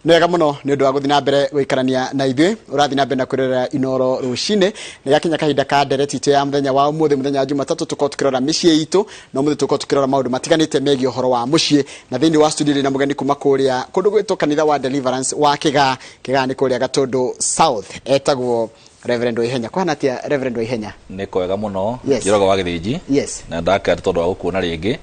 Nĩ wega mũno nĩ ũndũ wa gũthiĩ na mbere gũikarania na ithuĩ. Ũrathiĩ na mbere na kwĩrorera Inoro rũcinĩ. Nĩ gakinya kahinda ka ndereti itũ ya mũthenya wa ũmũthĩ, mũthenya wa Jumatatũ, tũkorwo tũkĩrora mĩciĩ itũ, na ũmũthĩ tũkorwo tũkĩrora maũndũ matiganĩte megiĩ ũhoro wa mũciĩ. Na thĩinĩ wa studio ndĩ na mũgeni kuma kũrĩa kũndũ gwĩtwo kanitha wa Deliverance wa Kĩgaa. Kĩgaa nĩ kũrĩa Gatũndũ South. Etagwo Reverend Waihenya. Kũhana atĩa, Reverend Waihenya? Nĩ kwega mũno. Yes. Njoroge wa Gĩthĩnji. Na ndakenda tondũ wa gũkuona rĩngĩ.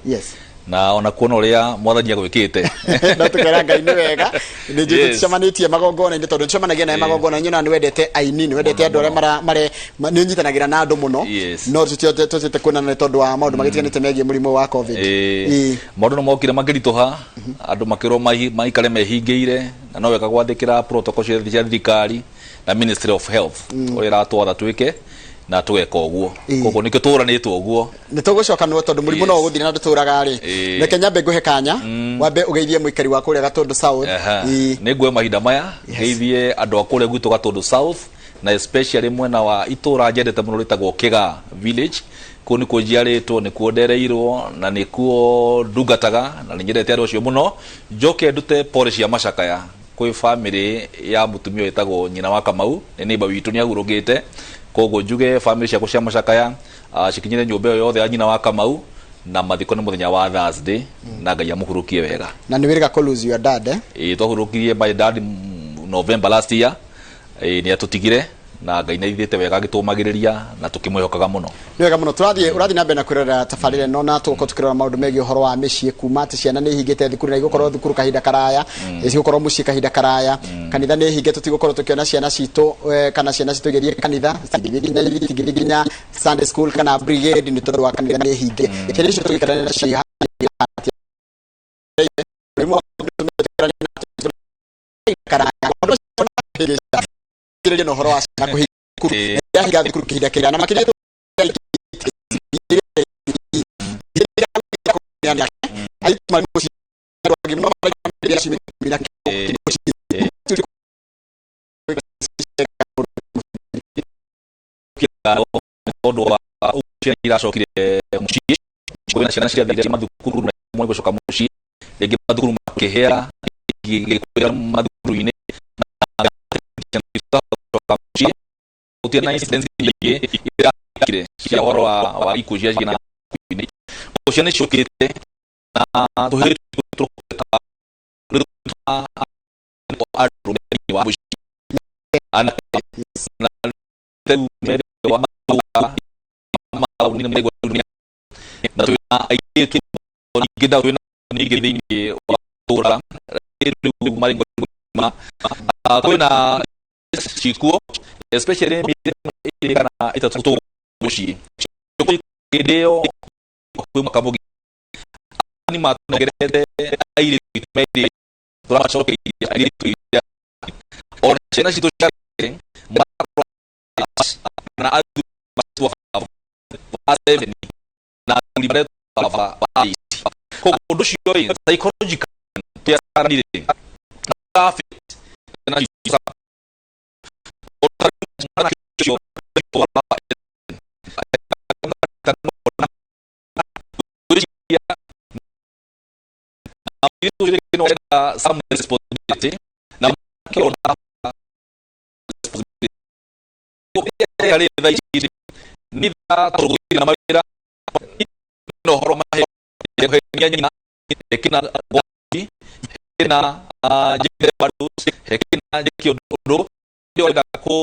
Na ona kuona ũrĩa mwathani agwĩkĩte. No tukera Ngai nĩ wega. Nĩ njũĩ tũticemanĩtie magongona-inĩ, tondũ nĩtũcemanagia nawe magongona. Nyonaga nĩ wendete aini, nĩ wendete andũ arĩa mara mare nĩ ũnyitanagĩra na andũ mũno. No tũtiotete kuonana nĩ tondũ wa maũndũ magĩtiganĩte megiĩ mũrimũ wa COVID. Maũndũ nĩ mokire makĩritũha, andũ makĩrwo maikare mehingĩire, na no wega gwathĩkĩra protocol cia thirikari na Ministry of Health ũrĩa ĩratwatha twĩke, na tũgeka ũguo. Koguo nĩkĩo tũranĩtwo ũguo. Nĩ tũgũcoka nwo tondũ mũrimũ no ũgũthira na ndũtũraga rĩ. Reke nyambe ngũhe kanya wambe ũgeithie mũikari wa kũrĩa Gatũndũ South. Nĩ nguoya mahinda maya ngeithie andũ a kũrĩa gwitũ Gatũndũ South, na especially mwena wa itũra njendete mũno rĩtagwo Kĩgaa village. Kũu nĩkuo njiarĩtwo, nĩkuo ndereirwo, na nĩkuo ndungataga, na nĩ nyendete andũ acio mũno. Njoke ndute pole cia macakaya kwĩ family ya mũtumia wĩtagwo nyina wa Kamau, nĩ neighbor witũ, nĩ ahurũkĩte. Koguo njuge family ciakwa cia macakaya cikinyire nyũmba ĩyo yothe ya nyina wa Kamau, na mathiko nĩ mũthenya wa Thursday, na Ngai amũhurũkie wega. Na nĩ wĩrĩga kũ lose your dad, eh? Ĩĩ, twahurũkirie my dad November last year. Ĩĩ, nĩ atũtigire na Ngai nĩ aithĩte wega agĩtũmagĩrĩria na tũkĩmwĩhokaga mũno. Nĩ wega mũno. Tũrathiĩ, ũrathiĩ na mbere na kwĩrorera tabarĩra ĩno, na tũgũkorwo tũkĩrora maũndũ megiĩ ũhoro wa mĩciĩ, kuma atĩ ciana nĩ ihingĩte thukuru na igũkorwo thukuru kahinda karaya, cigũkorwo mũciĩ kahinda karaya, kanitha nĩ hinge, tũtigũkorwo tũkĩona ciana citũ kana ciana citũ igĩthiĩ kanitha, citingĩthiĩ nginya Sunday school kana brigade nĩ tondũ wa kanitha nĩ hinge. Ciana icio tũgĩikarania nacio atĩa? Mũrimũ wa karaya na ũhoro wa ciana kũhinga thukuru, yahinga thukuru kĩhinda kĩraya na makĩria Tondũ wa ũguo ciana iracokire mũciĩ, kwĩna ciana ciathire mathukuru na imwe gũcoka mũciĩ, rĩngĩ mathukuru makĩhĩa, gĩkwĩra mathukuru-inĩ na ciana gũcoka mũciĩ, gũtirĩ na incidents nyingĩ irakire cia ũhoro wa ikuũ cia ciana thukuru-inĩ. Koguo ciana nĩciũkĩte na tũhĩĩ andũ thĩinĩ wa mũciĩ, anake na rĩu me thĩinĩ wa matũũra mataũni-inĩ maraigua rĩu na twĩna airĩtu ningĩ na twĩna ningĩ thĩinĩ wa matũũra rĩu maraigua ma kwĩna cikuo, especially mĩeri 2 kana 3 tũ mũciĩ hĩndĩ ĩyo kwĩ mwaka mũgima nĩ matũnengerete airĩtu merĩ, tũramacokeirie airĩtu iria ona ciana citũ cia na athuri matua baba wa 7 na athuri maretwo baba wa 8. Koguo ũndũ ũcio rĩ, psychological tũyaranire na fit na ũcio. Some responsibility na makĩona responsibility rĩ thaa ici nĩ thaa tondũ gũtirĩ na mawĩra na ũhoro mahenia nyina hekĩna gwaki hekĩna njĩre bado hekĩna njĩke ũndũ ũrenda kũ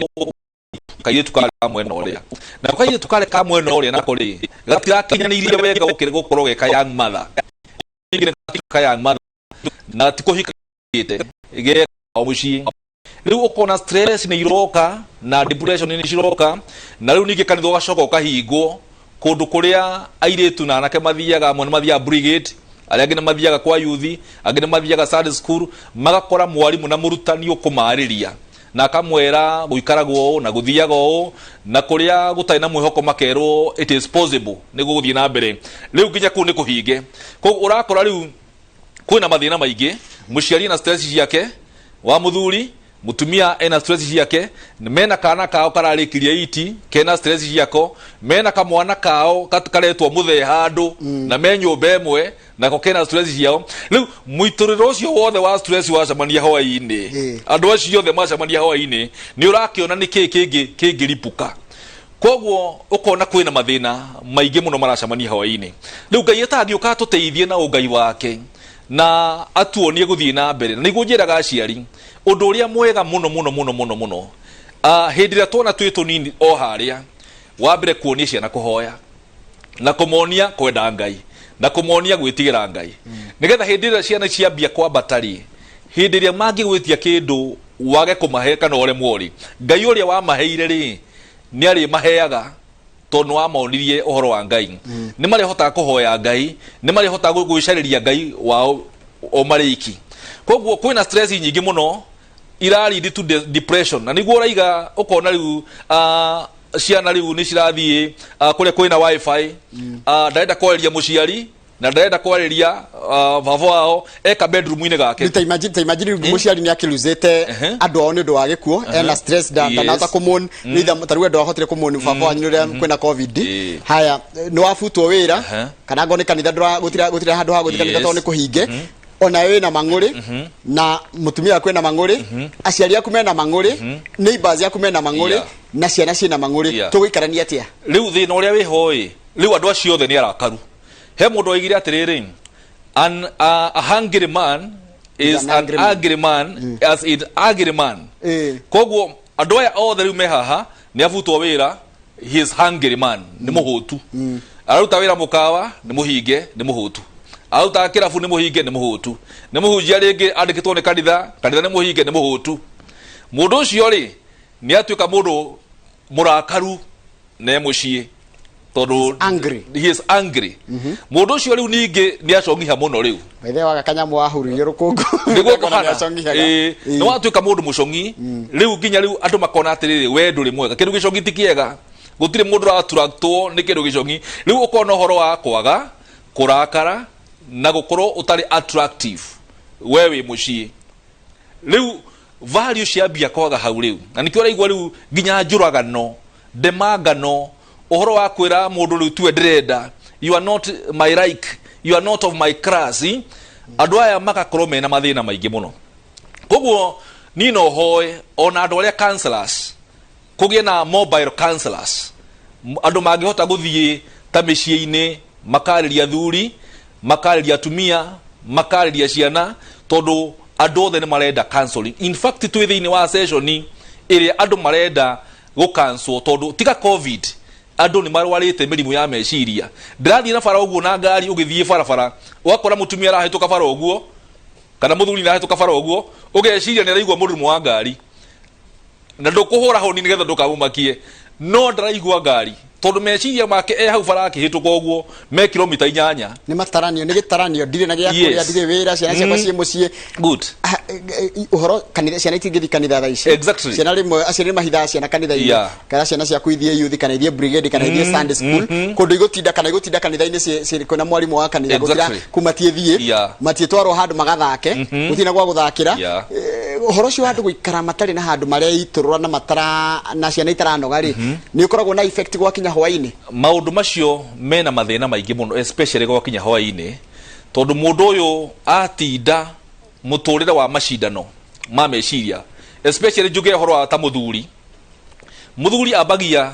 kairĩtu karĩ ka mwena ũrĩa, na kairĩtu karĩ ka mwena ũrĩa nako rĩ gatirakinyanĩirie wega gũkĩrĩ gũkorwo ge ka young mother, ningĩ nĩ ka young mother na tikũhikĩte ge o mũciĩ. Rĩu ũkona stress nĩ iroka na depression nĩ ciroka, na rĩu ningĩ kanitha ũgacoka ũkahingwo, kũndũ kũrĩa airĩtu na anake mathiaga. Amwe nĩ mathiaga brigade, arĩa angĩ nĩ mathiaga kwa youth, angĩ nĩ mathiaga Sunday school, magakora mwarimũ na mũrutani ũkũmarĩria na akamwĩra gũikaragwo ũũ na gũthiaga ũũ, na kũrĩa gũtarĩ na mwĩhoko makerwo it is possible nĩ gũgũthiĩ na mbere. Rĩu nginya kũu nĩ kũhinge. Koguo ũrakora rĩu kwĩna mathĩna maingĩ, mũciari na stress ciake wa mũthuri. Mutumia ena stress ciake, mena kana kao kararĩkirie iti kena stress ciako, mena kamwana kao karetwo muthee handũ na me nyũmba ĩmwe nako kena stress ciao. Rĩu mũitũrĩro ũcio wothe wa stress wacemania hwaĩ-inĩ, andũ acio othe macemania hwaĩ-inĩ, nĩ ũrakĩona nĩ kĩĩ kĩngĩ kĩngĩripũka. Koguo ũkona kwĩna mathĩna maingĩ mũno maracemania hwaĩ-inĩ. Rĩu Ngai atangĩũka atũteithie na ũngai wake na atuonie gũthiĩ na mbere, na nĩguo njĩraga aciari ũndũ ũrĩa mwega mũno mũno mũno mũno mũno, hĩndĩ ĩrĩa twana twĩ tũnini o harĩa wa mbere kuonia ciana kũhoya na kũmonia kwenda Ngai na kũmonia gwĩtigĩra Ngai, nĩgetha hĩndĩ ĩrĩa ciana ciambia kwambata rĩ, hĩndĩ ĩrĩa mangĩgwĩtia kĩndũ wage kũmahe kana ũremwo rĩ, Ngai ũrĩa wamaheire rĩ, nĩ arĩmaheaga, tondũ nĩ wamonirie ũhoro wa Ngai. Nĩ marĩhotaga kũhoya Ngai, nĩ marĩhotaga gwĩcarĩria Ngai wao o marĩ iki. Koguo kwĩna stress nyingĩ mũno ira lead to depression, na nĩguo ũraiga ũkona rĩu ciana rĩu nĩ cirathiĩ kũrĩa kwĩna wifi. Ndarenda kwarĩria mũciari na ndarenda kwarĩria baba wao eka bedroom-inĩ gake. Ta imagine, ta imagine rĩu mũciari nĩ akĩluzĩte andũ ao nĩ ũndũ wa gĩkuũ, ena stress, ndanahota kũmon nĩ ta rĩu andũ ahotire kũmon baba wanyu rĩrĩa kwĩna COVID. Haya, nĩ wabutwo wĩra, kana ngoo nĩ kanitha gũtirĩ handũ ha gũthiĩ kanitha tondũ nĩ kũhinge. Ona wĩna mang'ũrĩ na mũtumia waku ena mang'ũrĩ, aciari aku mena mang'ũrĩ, neighbors aku mena mang'ũrĩ, na ciana ciĩna mang'ũrĩ. Tũgũikarania atĩa? Rĩu thĩna ũrĩa wĩho ĩ, rĩu andũ acio othe nĩ arakaru. He mũndũ oigire atĩrĩrĩ, a hungry man is an an angry man. Angry man as in angry man. Koguo andũ aya othe rĩu me haha, nĩ abutwo wĩra, he is hungry man, nĩ mũhũtu. Araruta wĩra mũkawa nĩ mũhinge, nĩ mũhũtu. Arutaga kĩrabu nĩ mũhinge, nĩ mũhũtu. Nĩ mũhunjia rĩngĩ andĩkĩtwo nĩ kanitha, kanitha nĩ mũhinge, nĩ mũhũtu. Mũndũ ũcio rĩ, nĩ atuĩka mũndũ mũrakaru ne mũciĩ tondũ Angry. He is angry. Mũndũ ũcio rĩu ningĩ nĩ acong'iha mũno rĩu. Maithe waga kanyamũ wahuririe rũkũngũ. Nĩguo Ũkona kũhana. nĩacong'ihaga. Ĩĩ, nĩ watuĩka mũndũ mũcong'i rĩu, nginya rĩu andũ makona atĩrĩrĩ, we ndũrĩ mwega, kĩndũ gĩcong'i ti kĩega, gũtirĩ mũndũ ũraturaktwo nĩ kĩndũ gĩcong'i. Rĩu ũkona ũhoro wa kwaga kũrakara na gũkorwo ũtarĩ attractive we wĩ mũciĩ. Rĩu value ciambia kwaga hau rĩu, na nĩkĩo ũraigua rĩu nginya njũragano, ndemangano, ũhoro wa kwĩra mũndũ rĩu tiwe ndĩrenda, you are not my like, you are not of my class, eh? Andũ aya magakorwo mena mathĩna maingĩ mũno. Koguo niĩ no hoe ona andũ arĩa counselors, kũgĩe na mobile counselors, andũ mangĩhota gũthiĩ ta mĩciĩ-inĩ makarĩria athuri, makarĩria atumia, makarĩria ciana, tondũ andũ othe nĩ marenda counseling. In fact, twĩ thĩinĩ wa session ĩrĩa andũ marenda gũkanswo, tondũ tiga COVID, andũ nĩ marwarĩte mĩrimũ ya meciria. Ndĩrathiĩ na bara ũguo na ngari, ũgĩthiĩ barabara ũgakora mũtumia arahĩtũka bara ũguo kana mũthuri arahĩtũka bara ũguo, ũgeciria nĩ araigua mũrurumo wa ngari na ndũkũhũra honi nĩgetha ndũkamũmakie, no ndaraigua ngari tondũ meciria make e hau bara akĩhĩtũka ũguo me kilomita 8. Nĩ mataranio, nĩ gĩtaranio, ndirĩ na gĩa kũrĩa, ndirĩ wĩra, ciana ciakwa ciĩ mũciĩ. Good. Ah, ũhoro kanitha, ciana itingĩthiĩ kanitha thaa ici. Ciana rĩmwe aciari nĩ mahithaga ciana kanitha-inĩ, kana ciana ciaku ithiĩ youth kana ithiĩ brigade kana ithiĩ Sunday school, kũndũ igũtinda kana igũtinda kanitha-inĩ kwĩna mwarimũ wa kanitha gũtira ku matiĩthiĩ, matiĩtwarwo handũ magathake, gũtirĩ na gwa gũthakĩra. Ũhoro ũcio wa andũ gũikara matarĩ na handũ mareitũrũra na matara na ciana itaranoga rĩ, nĩ ũkoragwo na effect gwakinya hwaĩ-inĩ. Maũndũ macio mena mathĩna maingĩ mũno, especially gwakinya hwaĩ-inĩ, tondũ mũndũ ũyũ atinda mũtũrĩre wa macindano ma meciria, especially njuge ũhoro wa ta mũthuri. Mũthuri ambagia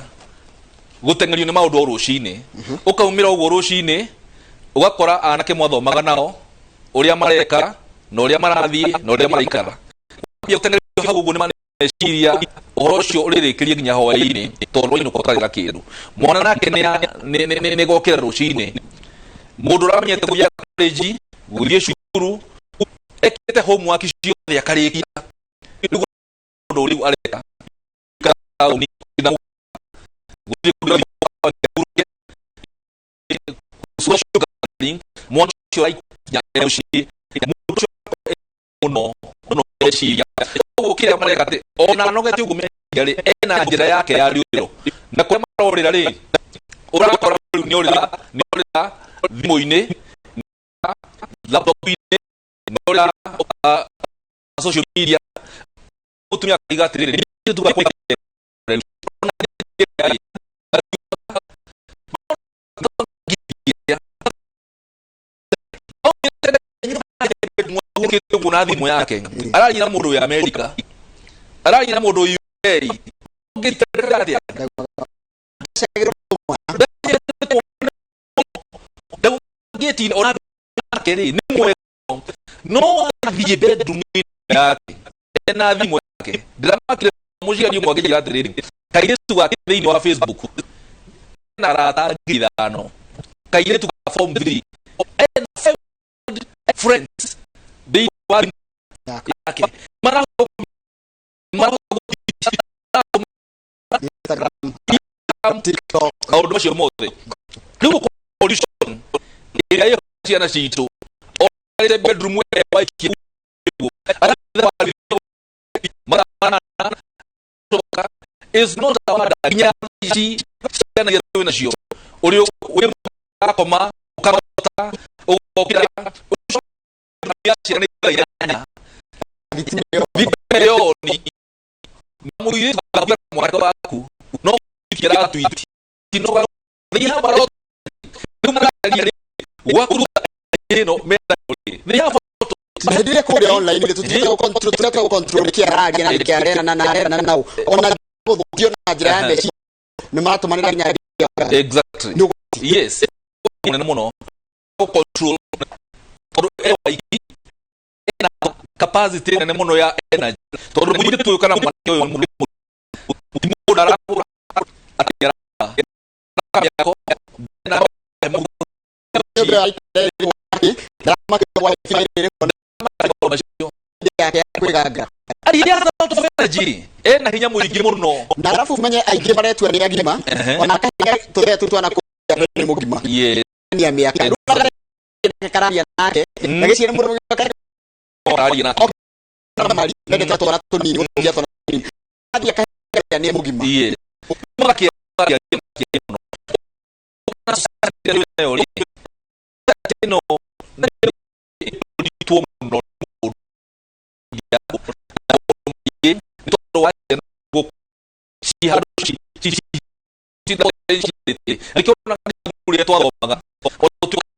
gũteng'erio nĩ maũndũ o rũcinĩ. Ũkaumĩra ũguo rũcinĩ ũgakora anake mwathomaga nao ũrĩa mareka na ũrĩa marathiĩ na ũrĩa maraikara. Wambia gũteng'erio hau ũguo nĩ meciria, ũhoro ũcio ũrĩrĩkĩrie nginya hwaĩ-inĩ, tondũ wainũka ũtarĩ na kĩndũ. Mwana nake nĩ gokĩra rũcinĩ, mũndũ ũramenyete gũthiĩ college, gũthiĩ cukuru, ekĩte homework ciothe akarĩkia. Rĩu ũndũ rĩu areka taũni na gũtirĩ kũndũ athiĩ, social gathering. Mwana ũcio araikinya e mũciĩ, mũndũ ũcio mũno mũno meciria. Koguo kĩrĩa mareka atĩ ona anogete ũguo meciria rĩ, ena njĩra yake ya rĩũrĩro, na kũrĩa marorĩra rĩ, ũrakora rĩu nĩ orĩra thimũ-inĩ, laptop-inĩ, nĩ orĩra social media. Mũtumia akaiga atĩrĩrĩ, "Niĩ tuga ũkĩte ũguo na thimũ yake, araria na mũndũ wĩ Amerika, araria na mũndũ wĩ UK, ũngĩtendeka atĩa?" Ndagĩti ona yake rĩ nĩ mwega, no athiĩ bedroom yake ena thimũ yake. Ndĩramakire mũciari ũmwe akĩnjĩra atĩrĩrĩ, kairĩtu gake thĩinĩ wa Facebook ena arata 5,000, kairĩtu ga form 3 ena 500 friends thĩinĩ wa thimũ yake, Instagram, TikTok. Maũndũ macio mothe rĩu pollution ĩrĩa ĩho ciana citũ o bedroom ĩrĩa waikia ũguo, mathaa is not a word. Nginya ici ciana iria twĩ nacio, ũrĩ wĩ ũrakoma, ũkarota, ũgokĩra, ũcoka ciana nĩ 8:00. Thitima ĩyo. Thitima ĩyo ni na mũirĩtu waku na mwanake waku no kĩratwiti no they have a lot. Rĩu mararia rĩ gwa kũruta ĩno mena rĩ they have a lot. Na hĩndĩ ĩrĩa kũrĩa online rĩ, tũtirenda gũ-control, tũtirenda gũ-control nĩkĩ araria na nĩkĩ arerana na arerana nao, ona gũthũkio na njĩra ya meciria nĩ maratũmanĩra nginya. Exactly. Nĩ ũgwati. Yes, mũnene mũno control, tondũ e waiki ena capacity nene mũno ya energy, tondũ mũirĩtu ũyũ kana mwanake ũyũ nĩ mũndũ arahũra atĩ mĩako na Nĩ ũndũ wa macio yake ya kwĩganga. He has a lot of energy, ena hinya mũingĩ mũno. Na arabu menye aingĩ maretua nĩ agima, ona kahinya tũthee tu twana kũrĩa nĩ mũgima nĩ mĩaka rĩu kararia nake na gĩciĩ nĩ mũndũ mũgima. Araria nake. Mari mendete twana tũnini gũtũgia twana tũnini, athiĩ akahinya nĩ mũgima. Yes. Magakia magakia mũno. Nayo rĩ, ĩno nĩ mũno nĩ tondũ wa ciana ci handũ nĩkĩo ũrĩa twathomaga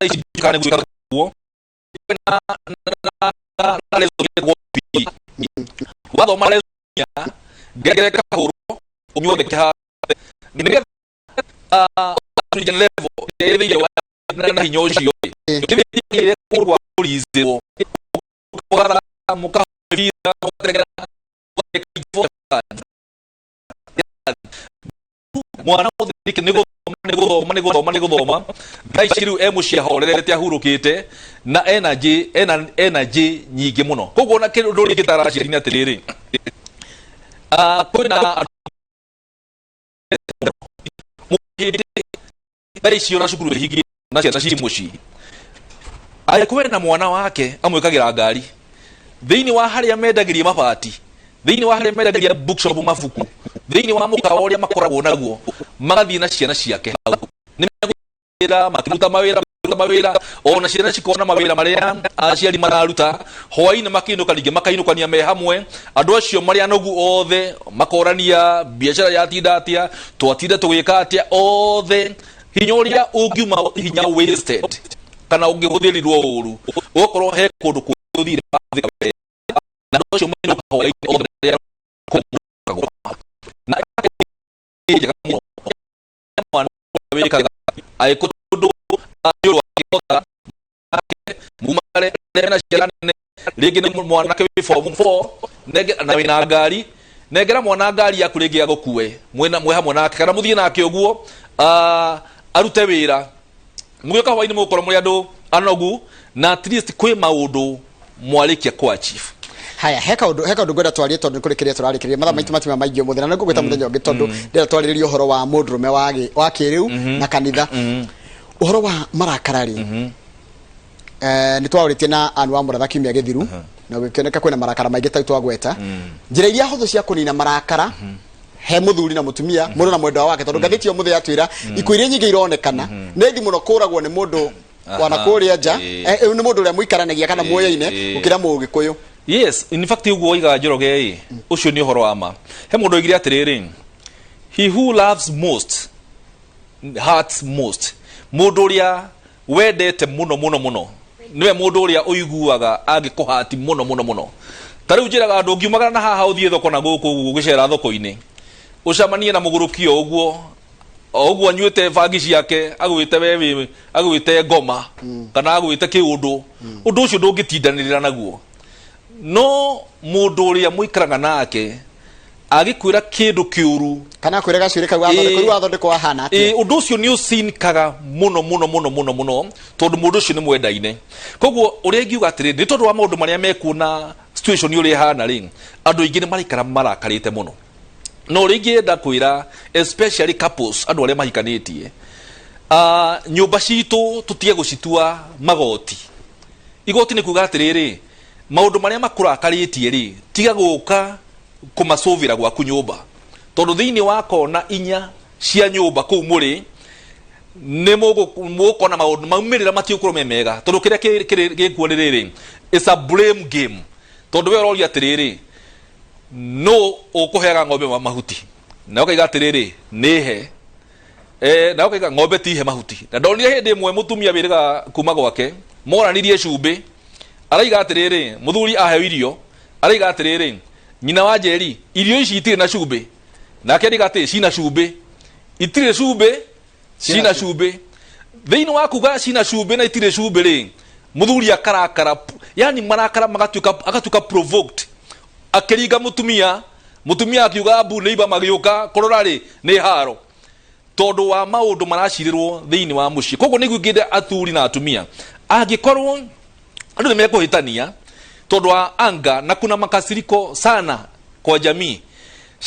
ici kana nĩ gwĩka guo na na lesson ĩtagwo PE. Wathoma lesson ya ngengere kahũrwo ũnyuothe kĩharo nĩgetha oxygen level ĩrĩa ĩ thĩinĩ wa na hinya ũcio rĩ kũndũ gwa kũrizĩrwo mũkahũra mũgateng'era. Mwana mũthiriki nĩ gũthoma, nĩ gũthoma, nĩ gũthoma, nĩ gũthoma. Thaa ici rĩu e mũciĩ ahorerete, ahurũkĩte na energy, ena energy nyingĩ mũno. Koguo ona kĩndũ ũrĩa ingĩtara aciari nĩ atĩrĩrĩ, kwĩna andũ hĩndĩ thaa ici ona cukuru ĩhingĩtwo na ciana ciĩ mũciĩ, angĩkorwo ena mwana wake amwĩkagĩra ngari thĩinĩ wa harĩa mendagĩria mabati, thĩinĩ wa harĩa mendagĩria bookshop mabuku, thĩinĩ wa mũkawa ũrĩa makoragwo naguo, magathiĩ na ciana ciake hau, nĩ megũthiĩ makĩruta mawĩra, makĩruta mawĩra, ona ciana cikona mawĩra marĩa aciari mararuta. Hwainĩ makĩinũka ningĩ makainũkania me hamwe. Andũ acio marĩ anogu othe makorania biacara yatinda atĩa, twatinda tũgĩka atĩa othe. Hinya ũrĩa ũngiuma hinya wasted kana ũngĩhũthĩrirwo ũru, ũgakorwo he kũndũ kũngĩ ũthire wahũthĩka wega, na andũ acio mainũka hwainĩ othe marĩa kũu na nĩ njega mũno. Mwana ũrĩa wĩkaga angĩkorwo tondũ nĩ ũndũ wa kĩhota mumare na ciana nene, rĩngĩ nĩ mwanake wĩ form 4 na wĩna ngari, nengera mwana ngari yaku rĩngĩ agũkue mwĩna mwĩ hamwe nake kana mũthiĩ nake ũguo, arute wĩra. Mũgĩũka hwainĩ mũgũkorwo mũrĩ andũ anogu na at least kwĩ maũndũ mwarĩkia kũ achieve. Haya, he kaundu ngwenda twarie, tondu kuri kiria turarikiriria mathaa maitu matima maingi umuthi, na nĩngũgwĩta mũthenya ũngĩ tondu ndĩrenda twarĩrĩrie ũhoro wa mũndũrũme wa kĩrĩu na kanitha, ũhoro wa marakara rĩ. Nĩ twaũrĩtie na Anne wa Mũratha kiumia gĩthiru na gũkĩoneka kwĩna marakara maingĩ tau twagweta njĩra iria hũthũ cia kũnina marakara he mũthuri na mũtumia, mũndũ na mwendwa wake, tondũ ngathĩti ya ũmũthĩ yatwĩra ikuũ iria nyingĩ ironekana nĩ raithi mũno kũragwo nĩ mũndũ wana kũrĩa nja, nĩ mũndũ ũrĩa mũikaranagia kana muoyaine gũkĩra mũgĩkũyũ. Yes, in fact ũguo waiga Njoroge ĩ, ũcio nĩ ũhoro wa ma. He mũndũ oigire atĩrĩrĩ, he who loves most hurts most. Mũndũ ũrĩa wendete mũno mũno mũno nĩwe mũndũ ũrĩa ũiguaga angĩkũhati mũno mũno mũno. Ta rĩu njĩraga andũ ũngiumagara na haha ũthiĩ thoko na gũkũ ũguo ũgĩcera thoko-inĩ, ũcemanie na mũgũrũki o ũguo o ũguo anyuĩte bangi ciake agwĩte we wĩ agwĩte ngoma kana agwĩte kĩũndũ ũndũ ũcio ndũngĩtindanĩrĩra naguo no mũndũ ũrĩa mũikaraga nake agĩkwĩra kĩndũ kĩũru Kana akwĩre gacuĩrĩ kau athondekwo Ĩĩ. rĩu athondekwo ahana atĩa? Ĩĩ, ũndũ ũcio nĩ ũcinkaga mũno mũno mũno mũno mũno tondũ mũndũ ũcio nĩ mwendaine. Koguo ũrĩa ingiuga atĩrĩrĩ, nĩ tondũ wa maũndũ marĩa mekuo na situation ũrĩa ĩhana rĩ, andũ aingĩ nĩ maraikara marakarĩte mũno. No ũrĩa ingĩenda kwĩra especially couples, andũ arĩa mahikanĩtie, nyũmba citũ tũtige gũcitua magoti. Igoti nĩ kuga atĩrĩrĩ, maũndũ marĩa makũrakarĩtie rĩ, tiga gũka kũmacũvĩra gwaku nyũmba, tondũ thĩinĩ wa kona inya cia nyũmba kũu mũrĩ nĩ mũgũkona maũndũ maumĩrĩra matigũkorwo me mega, tondũ kĩrĩa gĩkuo nĩ rĩrĩ, it's a blame game, tondũ we ũroria atĩrĩrĩ, nũ ũkũheaga ng'ombe mahuti, na ũkaiga atĩrĩrĩ, nĩ he na ũkaiga ng'ombe tihe mahuti. Na ndonire hĩndĩ ĩmwe mũtumia wĩrĩga kuma gwake moranirie cumbĩ, araiga atĩrĩrĩ, mũthuri aheo irio, araiga atĩrĩrĩ, nyina wa Njeri, irio ici itirĩ na cumbĩ, nake araiga atĩ cina cumbĩ, itirĩ cumbĩ, cina cumbĩ. Thĩinĩ wa kuga cina cumbĩ na itirĩ cumbĩ rĩ, mũthuri akarakara, yani marakara magatuĩka, agatuĩka provoked, akĩringa mũtumia, mũtumia akiuga mbu nĩ iba magĩũka kũrora rĩ, nĩ haro, tondũ wa maũndũ maracirĩrwo thĩinĩ wa mũciĩ. Koguo nĩguo ingĩenda athuri na atumia, angĩkorwo andũ nĩ mekũhĩtania tondũ wa anga na kuna makasiriko sana kwa jamii,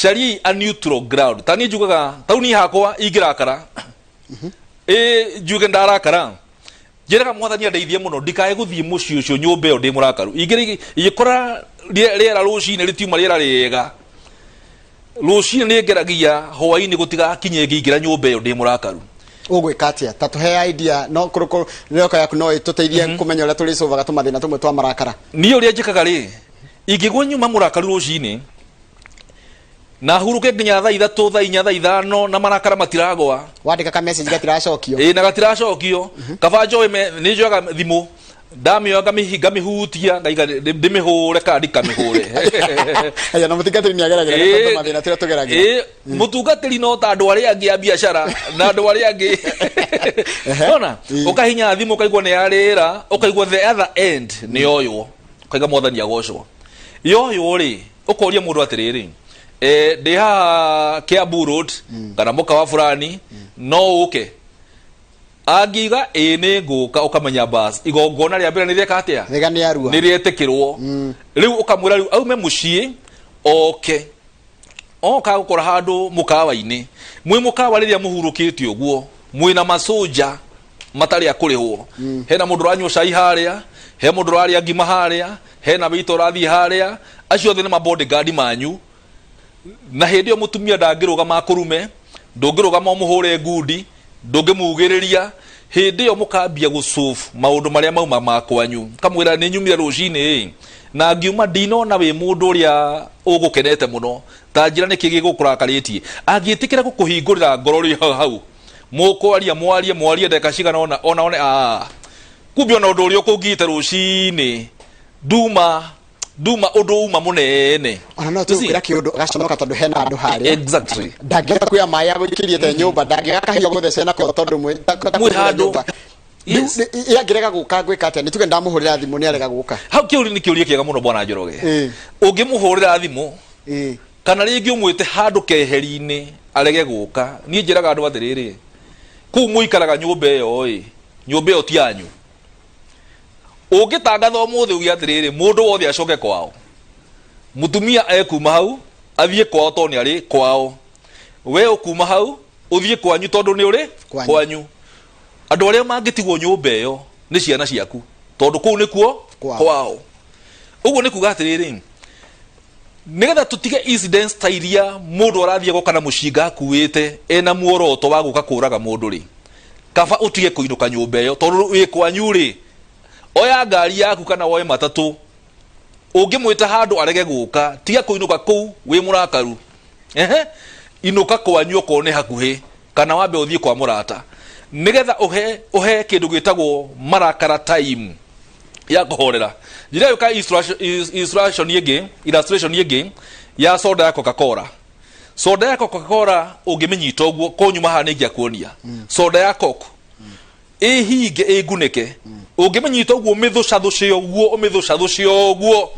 cariai a neutral ground. Ta niĩ njugaga, tau niĩ hakwa ingĩrakara, ĩ njuge ndarakara, njĩraga mwathani andeithie mũno ndikae gũthiĩ mũciĩ ũcio nyũmba ĩyo ndĩ mũrakaru. Ingĩkora rĩera rũcinĩ rĩtiuma rĩera rĩega, rũcinĩ nĩ ngeragia hwainĩ gũtigakinye ngĩingĩra nyũmba ĩyo ndĩ mũrakaru. Ũgwĩka atĩa? Ta tũhe idea, no kũrĩoka yaku no ĩtũteithie kũmenya ũrĩa tũrĩcũvaga tũmathĩna tũmwe twa marakara. Niĩ ũrĩa njĩkaga rĩ, ingĩgwo nyuma mũrakaru rũcinĩ na hurũke nginya thaa 3, thaa 4, thaa 5 na marakara matiragwa, wandĩka ka message gatiracokio, ĩ na gatiracokio, kaba njoe nĩ njoyaga thimũ, ndamĩoya ngamĩhutia, ngaiga ndĩmĩhũre kana ndikamĩhũre. Aya, na mũtungatĩri nĩ ageragĩra tondũ mathĩna tũrĩa tũgeragĩra. Ĩ, mũtungatĩri no ta andũ arĩa angĩ a biacara na andũ arĩa angĩ ona ũkahinya thimũ ũkaigua nĩ yarĩra, ũkaigua the other end nĩ yoywo, ũkaiga mwathani agocwo. Yoywo rĩ, ũkoria mũndũ atĩrĩrĩ, ndĩ haha Kiambu Road kana mũkawa fulani, no ũke? Angiuga ĩĩ nĩ ngũka, ũkamenya bas igongona rĩa mbere nĩ rĩeka atĩa, rĩga nĩ arua, nĩ rĩetĩkĩrwo. Rĩu ũkamwĩra rĩu aume mũciĩ oke, oka gũkora handũ mũkawa-inĩ, mwĩ mũkawa rĩrĩa mũhurũkĩte ũguo, mwĩna macoja matarĩ a kũrĩhwo, hena mũndũ ũranyua cai harĩa, he mũndũ ũrarĩa ngima harĩa, hena wĩita ũrathiĩ harĩa, acio othe nĩ ma bodyguard manyu. Na hĩndĩ ĩyo mũtumia ndangĩrũgama akũrume, ndũngĩrũgama ũmũhũre ngundi, ndũngĩmugĩrĩria. Hĩndĩ ĩyo mũkambia gũsolve maũndũ marĩa mauma ma kwanyu, kamwĩra nĩ nyumire rũcinĩ ĩ, na ngiuma ndinona wĩ mũndũ ũrĩa ũgũkenete mũno, ta njĩra nĩkĩ gĩgũkũrakarĩtie. Angĩtĩkĩra gũkũhingũrĩra ngoro rĩ hau mũkwaria, mwarie mwarie ndagĩka cigana ona, ona one kumbe ona ũndũ ũrĩa ũkũngiĩte rũcinĩ nduma nduma ũndũ uma mũnene. Ona no tũkwĩra kĩũndũ agaconoka tondũ hena andũ harĩa. Exactly. Ndangĩhota kuoya maĩ agũikĩrie te nyũmba, ndangĩoya kahiũ gũthece nako tondũ mwĩ mwĩ handũ. Yes. Angĩrega gũka ngwĩka atĩa? Nĩ tuge ndamũhũrĩra thimũ nĩ arega gũka. Hau kĩũria nĩ kĩũria kĩega mũno bwana Njoroge. Ũngĩmũhũrĩra thimũ kana rĩngĩ ũmwĩte handũ keheri-inĩ arege gũka, niĩ njĩraga andũ atĩrĩrĩ, kũu mũikaraga nyũmba ĩyo ĩ, nyũmba ĩyo ti yanyu. Ũngĩtangatha ũmũthĩ uge atĩrĩrĩ, mũndũ wothe acoke kwao, mũtumia ekuma hau athiĩ kwao tondũ nĩ arĩ kwao, we ũkuma hau ũthiĩ kwanyu tondũ nĩ ũrĩ Kwanyu. kwanyu. Andũ arĩa mangĩtigwo nyũmba ĩyo nĩ ciana ciaku tondũ kũu nĩkuo Kwao. kwao. Ũguo nĩ kuga atĩrĩrĩ, nĩgetha tũtige incidents ta iria mũndũ arathiĩ agoka na mũcinga akuĩte ena muoroto wa gũka kũraga mũndũ rĩ, kaba ũtige kũinũka nyũmba ĩyo tondũ wĩ kwanyu rĩ, oya ngari yaku kana woe matatũ. Ũngĩmwĩta handũ arege gũka, tiga kũinũka kũu wĩ mũrakaru. Ehe, inũka kwanyu okorwo nĩ hakuhĩ, kana wambe ũthiĩ kwa mũrata, nĩgetha ũhe ũhe kĩndũ gĩtagwo marakara time ya kũhorera. Njĩra ĩyo ka illustration ĩngĩ, illustration ĩngĩ ya soda ya Coca-Cola. Soda ya Coca-Cola ũngĩmĩnyita ũguo, ko nyuma haha nĩ ingĩakuonia. Soda ya Coke ĩhinge ĩngunĩke, ũngĩmĩnyita ũguo ũmĩthũcathũce ũguo, ũmĩthũcathũce ũguo,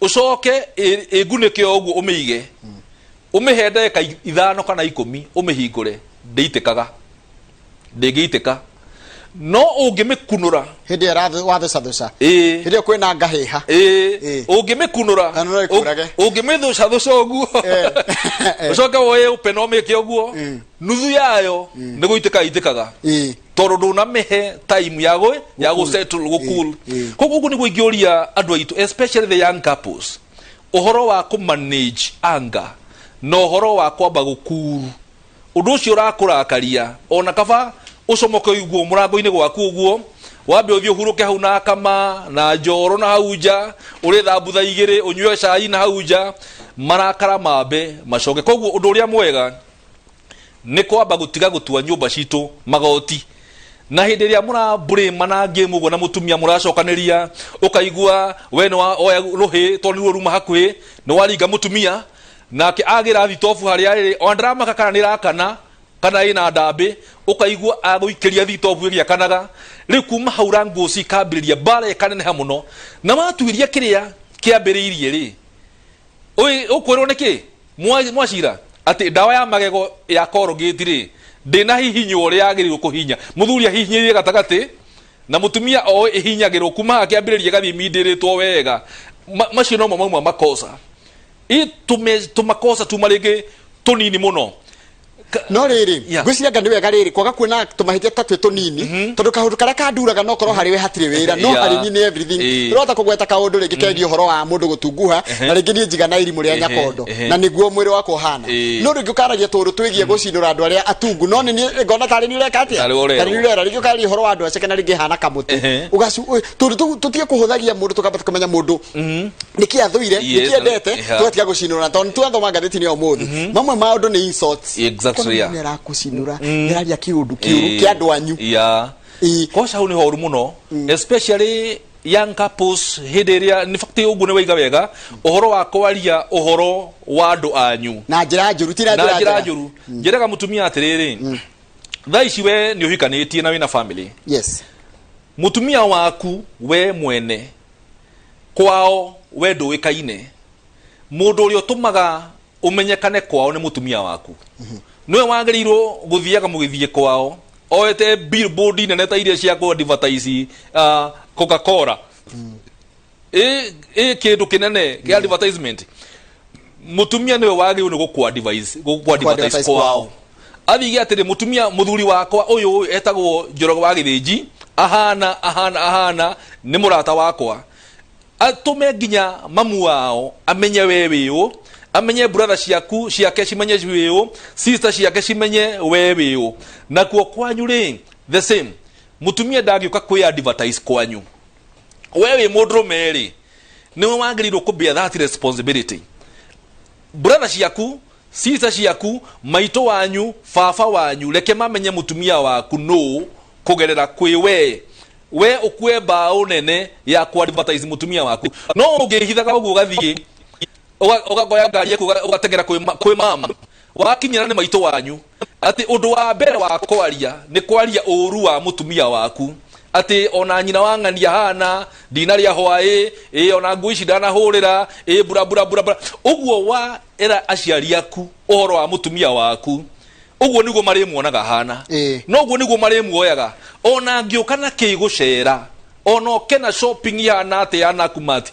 ũcoke ĩngunĩke o ũguo, ũmĩige, ũmĩhe ndagĩka 5 kana 10, ũmĩhingũre, ndĩitĩkaga, ndĩngĩitĩka. No ũngĩmĩkunũra hĩndĩ ĩyo wathũcathũca, ĩĩ, hĩndĩ ĩyo kwĩna ngahĩha, ĩĩ, Ĩĩ. Ũngĩmĩkunũra, Kana no ĩkũrage. Ũngĩmĩthũcathũca ũguo, ũcoke woye ũpe na ũmĩke ũguo, nuthu yayo nĩ gũitĩka itĩkaga, tondũ ndũnamĩhe time ya gũ ya gũ settle, gũ cool. Koguo ũguo nĩguo ingĩũria andũ aitũ, especially the young couples, ũhoro wa kũ manage anger na ũhoro wa kwamba gũkuru ũndũ ũcio ũrakũrakaria. Ona kaba ũcomoke ũguo mũrango-inĩ gwaku ũguo, wambe ũthiĩ ũhurũke hau na kama na njoro na hau nja, ũrĩe thambutha 2, ũnyue cai na hau nja, marakara mambe macoke. Koguo ũndũ ũrĩa mwega nĩ kwamba gũtiga gũtua nyũmba citũ magoti, na hĩndĩ ĩrĩa mũrambũrĩma na ngĩmu ũguo na mũtumia mũracokanĩria, ũkaigua we nĩ oya rũhĩ tondũ nĩruo ruma hakuhĩ, nĩ waringa mũtumia, nake agĩra thitobu harĩa ĩrĩ, ona ndaramaka kana nĩ ĩrakana kana ĩna ndambĩ, ũkaigua agũikĩria thitobu ĩgĩakanaga. Rĩu kuma hau rangũci ikambĩrĩria, mbara ĩkaneneha mũno, na watuĩria kĩrĩa kĩambĩrĩirie rĩ, ũkwĩrwo nĩkĩ mwacira atĩ ndawa ya magego ya Colgate rĩ, ndĩnahihinywo ũrĩa yagĩrĩirwo kũhihinya. Mũthuri ahihinyĩire gatagatĩ na mũtumia oĩ ĩhihinyagĩrwo kuma haha kĩambĩrĩria ĩgathiĩ mindĩrĩtwo wega. Macio nomo mauma makosa. Ĩ tũmakosa tuma rĩngĩ tũnini mũno. No rĩrĩ, ngwĩciria anga nĩ wega rĩrĩ kwaga kuona tũmahĩtia ta twĩ tũnini, tondũ kaũndũ karĩa kanduraga no korwo harĩ we hatirĩ wĩra, no harĩ niĩ nĩ everything. Tũrahota kũgweta kaũndũ rĩngĩ kegiĩ ũhoro wa mũndũ gũtunguha, na rĩngĩ niĩ njigana irimũ rĩa nyakondo na nĩguo mwĩrĩ wakwa ũhana, no rĩngĩ ũkaragia tũũndũ twĩgiĩ gũcinũra andũ arĩa atungu, no nĩ niĩ ngona tarĩ niĩ ũreka atĩa, Tarĩ we ũrerwo. Tarĩ niĩ ũrera. Rĩngĩ ũkararia ũhoro wa andũ aceke na rĩngĩ hana kamũtĩ. Tũndũ tũu tũtige kũhũthagia mũndũ, tũkamba tũkamenya mũndũ nĩkĩ athũire, nĩkĩ endete, tũgatiga gũcinũra, tondũ nĩtwathoma ngathĩti-inĩ ya ũmũthĩ mamwe maũndũ nĩ insults. Ũkona mũndũ nĩarakũcinũra, nĩararia kĩũndũ kĩũru kĩa andũ anyu. Koca hau nĩ horu mũno, especially young couples, hĩndĩ ĩrĩa in fact ũguo nĩ waiga wega ũhoro wa kwaria ũhoro wa andũ anyu na njĩra njũru, ti na na njĩra njĩra njega. Njũru. Njĩraga mũtumia atĩrĩrĩ, thaa ici we nĩ ũhikanĩtie na wĩna family, mũtumia waku we mwene kwao we ndũĩkaine. Mũndũ ũrĩa ũtũmaga ũmenyekane kwao nĩ mũtumia waku. Nĩwe wagĩrĩirwo gũthiaga mũgĩthiĩ kwao oete billboard nene ta iria cia kũ advertise Coca-Cola, ĩ kĩndũ kĩnene kĩa advertisement. Mũtumia nĩwe wagĩrĩirwo nĩ gũkũ advise, gũkũ advertise advertise kwao. Kwao. Athige atĩrĩ, mũtumia, mũthuri wakwa ũyũ etagwo Njoroge wa Gĩthĩnji, ahana ahana ahana, nĩ mũrata wakwa. Atũme nginya mamu wao amenye we wĩ ũ, amenye brother ciaku ciake cimenye wĩ ũ, sister ciake cimenye we wĩ ũ. Nakuo kwanyu rĩ, the same. Mũtumia ndangĩũka kwĩ advertise kwanyu. We wĩ mũndũrũme rĩ, nĩwe wagĩrĩirwo kũ bear that responsibility. Brother ciaku, sister ciaku, maitũ wanyu, baba wanyu, reke mamenye mũtumia waku nũ kũgerera kwĩ we. We ũkue mbaũ nene ya kũ advertise mũtumia waku. No ũngĩhithaga ũguo, ũgathiĩ ũgakoya ngari yaku, ũgateng'era kwĩ mama, wakinyĩra nĩ maitũ wanyu, atĩ ũndũ wa mbere wa kwaria nĩ kwaria ũru wa mũtumia waku, atĩ ona nyina wa ng'ania hana ndinarĩa hwaĩ, ĩ ona nguo ici ndanahũrĩra, ĩ bura bura bura bura ũguo. Wa ĩra aciari aku ũhoro wa mũtumia waku, ũguo nĩguo marĩmuonaga hana. No ũguo nĩguo marĩmuoyaga. Ona angĩũka na kĩ gũcera, ona oke na shopping ihana atĩa ya Nakumatt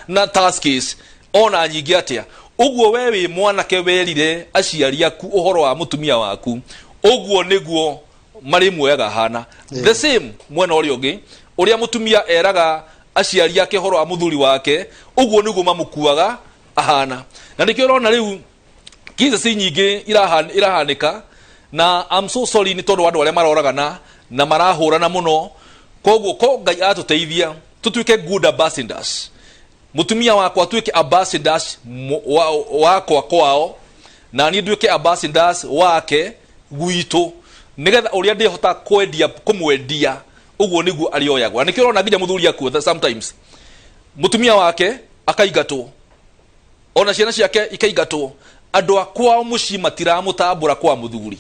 na Tuskys ona nyingĩ atĩa, ũguo we wĩ mwanake werire aciari aku ũhoro wa mũtumia waku, ũguo nĩguo marĩmuoyaga hana. The same mwena ũrĩa ũngĩ, ũrĩa mũtumia eraga aciari ake ũhoro wa mũthuri wake, ũguo nĩguo mamũkuaga ahana. Na nĩkĩo ũrona rĩu cases nyingĩ irahanĩka, na I'm so sorry nĩ tondũ wa andũ arĩa maroragana na marahũrana mũno. Koguo ko Ngai atũteithia. Tũtuĩke good ambassadors. Mũtumia wakwa atuĩke ambassadors wakwa kwao, na niĩ nduĩke ambassadors wake gwitũ, nĩgetha ũrĩa ndĩhota kwendia kũmwendia ũguo nĩguo arĩoyagwo. Na nĩkĩo ũrona nginya mũthuri akua, sometimes mũtumia wake akaingatwo, ona ciana ciake ikaingatwo, andũ a kwao mũciĩ matiramũtambũra kwa mũthuri.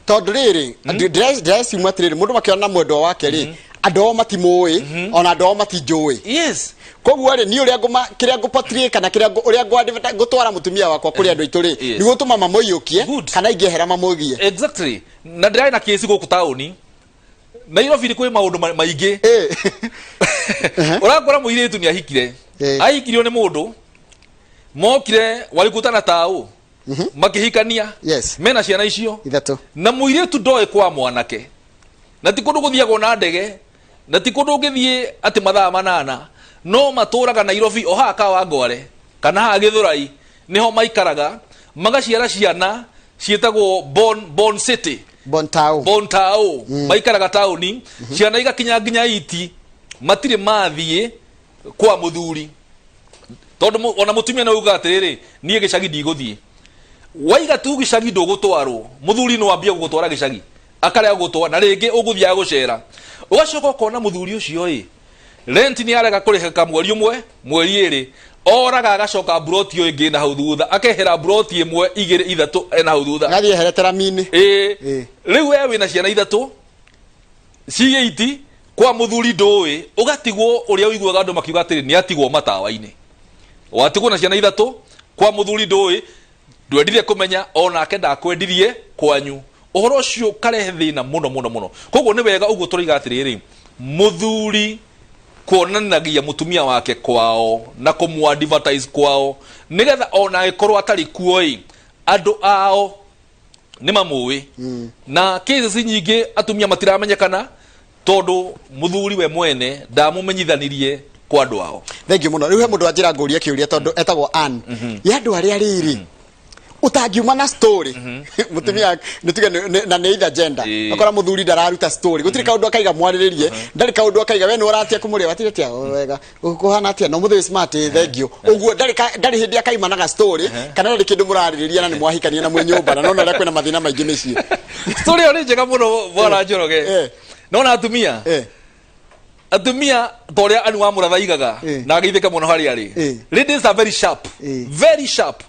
Tondũ rĩrĩ, ndĩreciuma atĩrĩrĩ, mũndũ makĩona na mwendwa wake rĩ, andũ ao matimũĩ, ona andũ ao matinjũĩ. Koguo rĩ, niĩ ũrĩa ngũma kĩrĩa ngũpotrie kana kĩrĩa ũrĩa ngũtwara mũtumia wakwa kũrĩ andũ aitũ rĩ, nĩ gũtũma mamũiyũkie kana ingĩehera mamũgie. Exactly. Na ndĩrarĩ na kĩci gũkũ taũni Nairobi, nĩ kwĩ maũndũ maingĩ. Ũrakora mũirĩtu nĩ ahikire, ahikirio nĩ mũndũ mokire warikutana taũ, makĩhikania, mena ciana icio ithatũ, na mũirĩtu ndoĩ kwa mwanake, na ti kũndũ gũthiagwo na ndege, na ti kũndũ ũngĩthiĩ atĩ mathaa 8, no matũraga Nairobi o haha Kawangware kana haha Gĩthũrai nĩho maikaraga, magaciara ciana ciĩtagwo Born City. Bontao. Born Tao. Maikaraga taũni, ciana igakinya nginya iti matirĩ mathiĩ kwa mũthuri, tondũ ona mũtumia no uga atĩrĩrĩ, niĩ gĩcagi ndigũthiĩ. Waiga tu gĩcagi ndũgũtwarwo, mũthuri no ambie gũgũtwara gĩcagi, akarega gũgũtwara, na rĩngĩ ũgũthiaga gũcera, ũgacoka ũkona mũthuri ũcio ĩ rent nĩ arega kũrĩha kamweri ũmwe, mweri ĩrĩ, oraga agacoka mburoti ĩyo ĩngĩ na hau thutha, akehera mburoti ĩmwe, igĩrĩ, ithatũ ena hau thutha. Gathiĩ eherete rami-inĩ. Ĩĩ. Rĩu we wĩna ciana ithatũ ciĩ kwa mũthuri ndũĩ, ũgatigwo ũrĩa ũiguaga andũ makiuga atĩrĩ, nĩ atigwo matawa-inĩ. Watigwo na ciana ithatũ kwa mũthuri ndũĩ, ndwendire kũmenya, onake ndakwendirie kwanyu. Ũhoro ũcio ũkarehe thĩna mũno mũno mũno. Koguo nĩ wega ũguo tũroiga atĩrĩrĩ, mũthuri kuonanagia mũtumia wake kwao na kũmũ advertise kwao, nĩgetha ona angĩkorwo atarĩ kuo ĩ, andũ ao nĩ mamũĩ. Na cases nyingĩ atumia matiramenyekana tondũ mũthuri we mwene ndamũmenyithanirie kwa andũ ao. Thengiũ mũno. Rĩu he mũndũ wanjĩra ngũrie kĩũria, tondũ etagwo Ann, ya andũ arĩa rĩrĩ ũtangiuma na story, mũtumia nĩ tuge na nĩ either gender, akora mũthuri ndararuta story, gũtirĩ kaũndũ akaiga mwarĩrĩrie, ndarĩ kaũndũ akaiga, we nĩ ũratia kũmũrĩa watire atia? "O, wega, kũhana atia no mũthĩ wĩ smart, thengiũ." Ũguo ndarĩ hĩndĩ akaimanaga story, kana ndarĩ kĩndũ mũrarĩrĩria, na nĩ mwahikania na mwĩ nyũmba, na nona ũrĩa kwĩna mathĩna maingĩ mĩciĩ. Story ĩyo nĩ njega mũno, bwana Njoroge. Nona atumia, atumia ta ũrĩa Anu wa Mũratha aigaga, na ageithĩke mũno harĩa arĩ, ladies are very sharp, very sharp.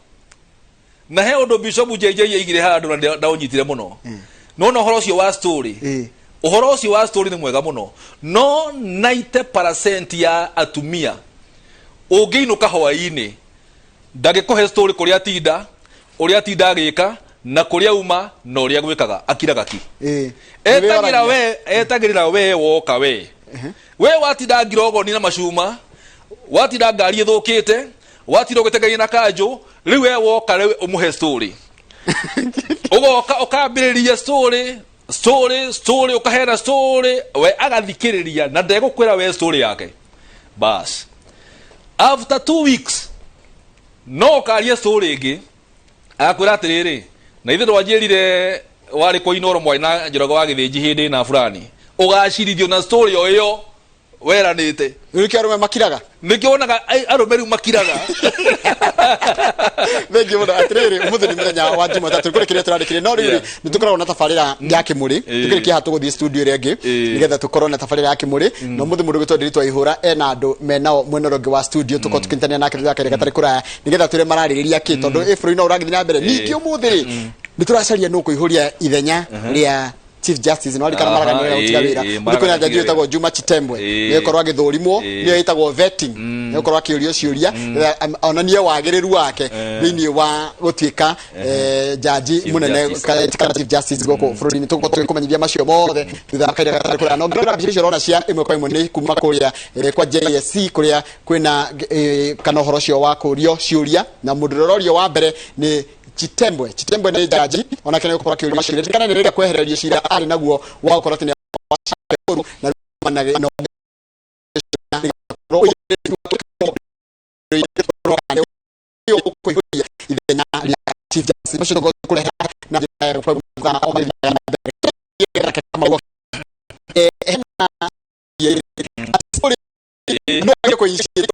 Na he ũndũ Bishop JJ aigire handũ na ndaũnyitire mũno. Nona ũhoro ũcio wa story, ũhoro ũcio wa story nĩ mwega mũno, no 90% ya atumia ũngĩinũka hwaĩ-inĩ ndangĩkũhe story kũrĩa atinda, ũrĩa atinda agĩka, na kũrĩa uma, na ũrĩa gwĩkaga, akiraga ki. Etagĩra we, etagĩrĩra we woka, we watinda ngirogoni na macuma, watinda ngari ĩthũkĩte, watinda ũgĩtengeria na kanjũ. Rĩu we woka, rĩu ũmũhe story, ũgoka ũkambĩrĩria story, story, story, ũkaheana story, we agathikĩrĩria na ndegũkwĩra we story yake. Bas, after 2 weeks no ũkaria story ĩngĩ, agakwĩra atĩrĩrĩ, na ithe ndwanjĩrire warĩ kwa Inoro mwarĩ na Njoroge wa Gĩthĩnji hĩndĩ na fulani. Ũgacirithio na story o ĩyo weranĩte. Rĩu nĩkĩo arũme makiraga. Nĩkĩo wonaga arũme rĩu makiraga. Thengiũ mũno. Atĩrĩrĩ, ũmũthĩ nĩ mũthenya wa Jumatatũ, kũrĩ kĩrĩa tũrarĩkĩria, no rĩu nĩ tũkoragwo na tabarĩra ya kĩmũrĩ. Tũkĩrĩkia haha tũgũthiĩ studio ĩrĩa ĩngĩ nĩgetha tũkorwo na tabarĩra ya kĩmũrĩ. Na ũmũthĩ mũndũ ũgwĩtwo Ndiritu Waihũra ena andũ menao mwena ũrĩa ũngĩ wa studio, tũkorwo tũkĩnyitanĩra nake thutha wa kahinda gatarĩ kũraya, nĩgetha twĩre mararĩrĩria kĩ, tondũ ĩ bũrũri no ũragĩthiĩ na mbere. Ningĩ ũmũthĩ rĩ, nĩ tũracaria nũ kũihũria ithenya rĩa Chief Justice no arikana Maraga nĩwe ũtiga wĩra. Nĩ kwĩna jaji wĩtagwo Juma Chitembwe, nĩ gũkorwo agĩthũrimwo, nĩyo ĩtagwo vetting, nĩ gũkorwo akĩũrio ciũria nĩgetha onanie wagĩrĩru wake thĩinĩ wa gũtuĩka jaji mũnene kana Chief Justice gũkũ bũrũri-inĩ. Tũgũkorwo tũgĩkũmenyithia macio mothe thutha wa kahinda gatarĩ kũraya. No ngĩrora mbica icio ũrona cia ĩmwe kwa ĩmwe nĩ kuma kũrĩa kwa JSC, kũrĩa kwĩna kana ũhoro ũcio wa kũrio ciũria, na mũndũ ũrĩa ũrorio wa mbere nĩ Chitembwe. Chitembwe nĩ jaji, onake nĩ gũkorwo akĩũrio maciũria. Ririkana nĩ rĩrĩa kwehererio cira arĩ naguo wa gũkorwo atĩ nĩ ũru na na kũihũria ithenya rĩa Chief Justice. Macio nĩguo tũkũrehe na njĩra ya gũkorwo mathaa o mathiaga na mbere. Hena story. No age kũinitiate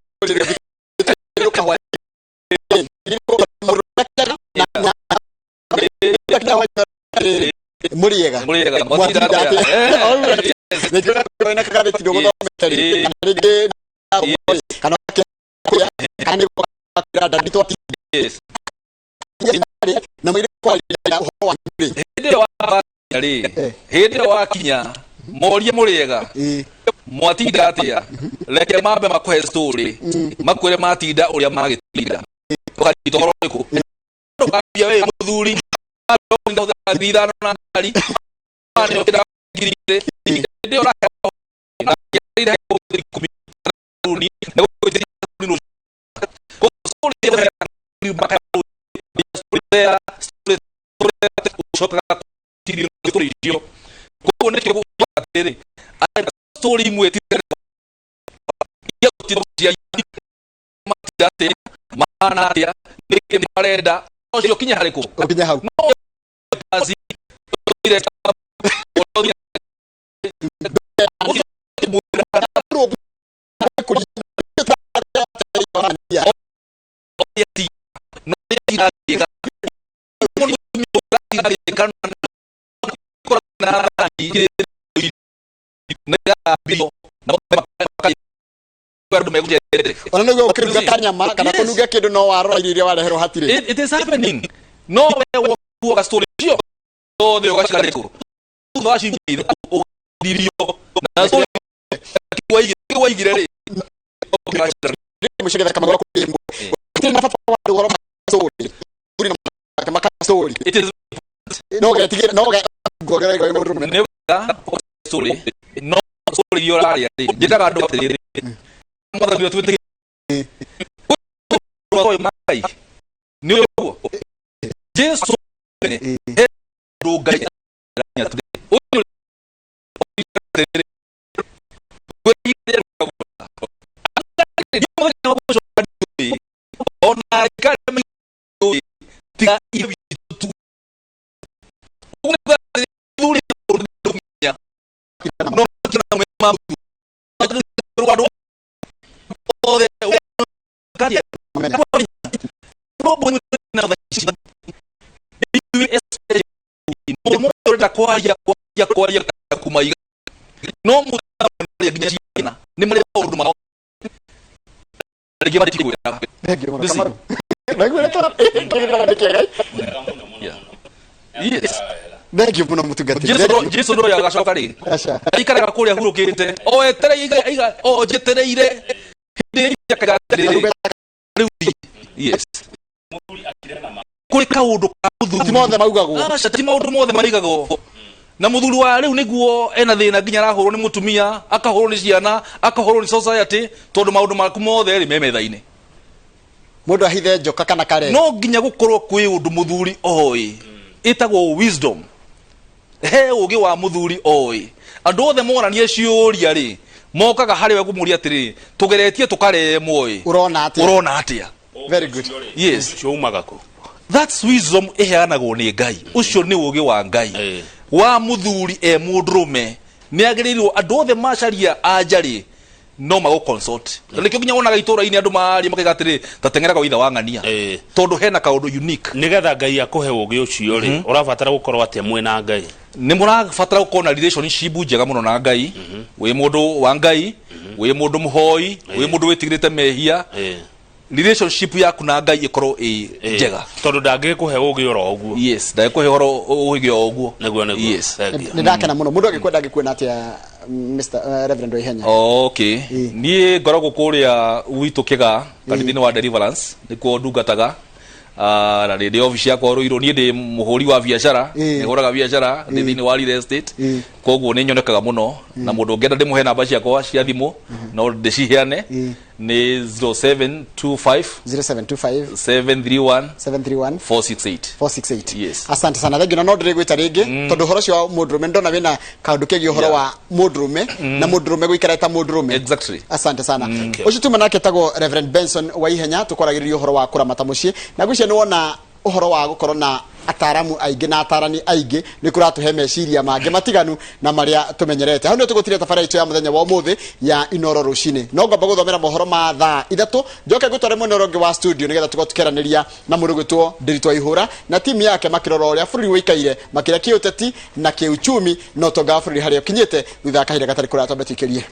mũrĩega. Mũrĩega. Mwatinda atĩa? Nĩkĩo na kagathĩti ndũgũthomete rĩ, kana rĩngĩ kana kana nĩ gũkĩra ndandi twatinda na mwĩrĩ kwaria ũhoro wa rĩ. Hĩndĩ ĩyo wakinya rĩ, hĩndĩ ĩyo wakinya morie mũrĩega, mwatinda atĩa, reke mambe makũhe story, makwĩre matinda ũrĩa magĩtinda, ũkanyita ũhoro ũrĩkũ. Ndũkambia wĩ mũthuri ngiri 5 na ngari 2,000, hĩndĩ ĩyo ũrahe na kĩarĩire 10,000 na gũgũitĩria rũciũ. Koguo story ĩyo ĩheanaga maka story there, story there, ũcokaga continue na story icio. Koguo nĩkĩo gũkiuga atĩrĩrĩ, arenda story imwe ti iria gũtirĩ ciaria matinda atĩa, mahana atĩa, nĩkĩ marenda, ũcio kinya harĩkũ? Ũkinye hau. No basi, Ona nĩguo ũkĩruga kanyama kana kũnunga kĩndũ no warora irio iria wareherwo hatirĩ. It is happening. No we wokuaga story icio othe ũgacikarĩkũ thutha wa ciumia 3 ũthirio na story waigire rĩ. Mũciĩ gĩthaka magũrũ kũrĩ mbũ. Gũtirĩ na bata wa ũhoro ma story. Thuri na make maka story. It is No getigĩra no ge ngorera igũrũ mũndũ nĩ wega story, no story iria ũraria rĩ, njĩtaga andũ atĩrĩrĩ, mwathani ũrĩa twĩtĩkĩtie Ngai nĩ ũguo Jesu he ũndũ Ngai atũrĩ ũyũ atĩrĩrĩ ona aikari tiga ithe witũ tu ũguo nĩguo atĩ thuri ũndũ no kĩna ma andũ othe karia mũndũ ũrenda kwaria kwaria kwaria kumaiga no mũndũ nginya ciana nĩ marĩ maũndũ mao rĩngĩ matikwĩraga. Thengiũ mũno Kamaru. Naigua ũrĩa nĩ kĩega. Yes. Thengiũ mũno mũtungatĩri. Jesu Thengiũ. Jesu ndoya agacoka rĩ Aca. aikaraga kũrĩa hurũkĩte o etereire o njetereire hĩndĩ ĩrĩa akaiga atĩrĩrĩ, rĩu thiĩ. Yes, kũrĩ kaũndũ ka mũthuri. Ti mothe maugagwo. Aca, ti maũndũ mothe marigagwo na mũthuri wa rĩu nĩguo ena thĩna nginya arahũrwo nĩ mũtumia, akahũrwo nĩ ciana, akahũrwo nĩ society, tondũ maũndũ maku mothe rĩ me metha-inĩ. Mũndũ ahithe njoka kana kare. No nginya gũkorwo kwĩ ũndũ mũthuri oĩ ĩtagwo wisdom, he ũgĩ wa mũthuri oĩ. Andũ othe moranie ciũria rĩ, mokaga harĩ we kũmũria atĩrĩrĩ, tũgeretie tũkaremwo ĩ, Ũrona atĩa? Ũrona atĩa? Very good. Yes. Ũcio umaga kũ? That's wisdom ĩheanagwo nĩ Ngai. Ũcio nĩ ũgĩ wa Ngai wa mũthuri e mũndũrũme. Nĩ agĩrĩirwo andũ othe macaria anja rĩ, no magũ consult, na nĩkĩo nginya wonaga itũra-inĩ andũ maria makaiga atĩrĩ, ta teng'era kwa ithe wa ng'ania, tondũ hena kaũndũ unique. Nĩgetha Ngai akũhe ũgĩ ũcio rĩ, ũrabatara gũkorwo atĩa mwĩna Ngai? Nĩ mũrabatara gũkorwo na relationship njega mũno na Ngai, wĩ mũndũ wa Ngai, wĩ mũndũ mũhoi, wĩ mũndũ wĩtigĩrĩte mehia. Relationship yaku na Ngai ĩkorwo ĩ njega. Tondũ ndangĩkũhe ũgĩ oro ũguo. Yes, ndagĩkũhe ũhoro ũgĩ o ũguo. Nĩguo. Yes. Thengiũ. Nĩ ndakena mũno. Mũndũ angĩkwenda angĩkuona atĩa, Mr Reverend Waihenya? Okay, niĩ ngoragwo kũrĩa gwitũ Kĩgaa, kanitha-inĩ wa Deliverance nĩkuo ndungataga. Ah, na ndĩ obici yakwa Rũirũ. Niĩ ndĩ mũhũri wa biacara, nĩ hũraga biacara, ndĩ thĩinĩ wa real estate, koguo nĩ nyonekaga mũno. Na mũndũ ũngĩenda ndĩmũhe namba ciakwa cia thimũ, no ndĩciheane, nĩ 0725 0725 731 731 468. 468. Yes. Asante sana, thengiũ. Na no ndĩrĩgwĩta rĩngĩ tondũ ũhoro ũcio wa mũndũrũme ndona wĩna kaũndũ kegiĩ ũhoro wa mũndũrũme na mũndũrũme gũikara ta mũndũrũme. Asante sana. Ũcio tuma nake tagwo Reverend Benson Waihenya, tũkwaragĩrĩria ũhoro wa kũramata mũciĩ, na ngwĩciria nĩ wona ũhoro wa gũkorwo na Ataramu aingĩ na atarani aingĩ nĩ kũratũhe meciria mangĩ matiganu na marĩa tũmenyerete. Hau nĩho tũgũtiria tabarĩra itũ ya mũthenya wa ũmũthĩ ya Inoro rũcinĩ. No ngomba gũthomera mohoro ma thaa 3, njoke ngũtware mwena ũrĩa ũngĩ wa studio nĩgetha tũkorwo tũkĩaranĩria na mũndũ ũgwĩtwo Ndĩritũ wa Ihũra na timu yake, makĩrora ũrĩa bũrũri ũikaire makĩria kĩũteti na kĩuchumi na ũtonga wa bũrũri harĩa ũkinyĩte. Thutha wa kahinda gatarĩ kũraya, twambe tũikĩrie.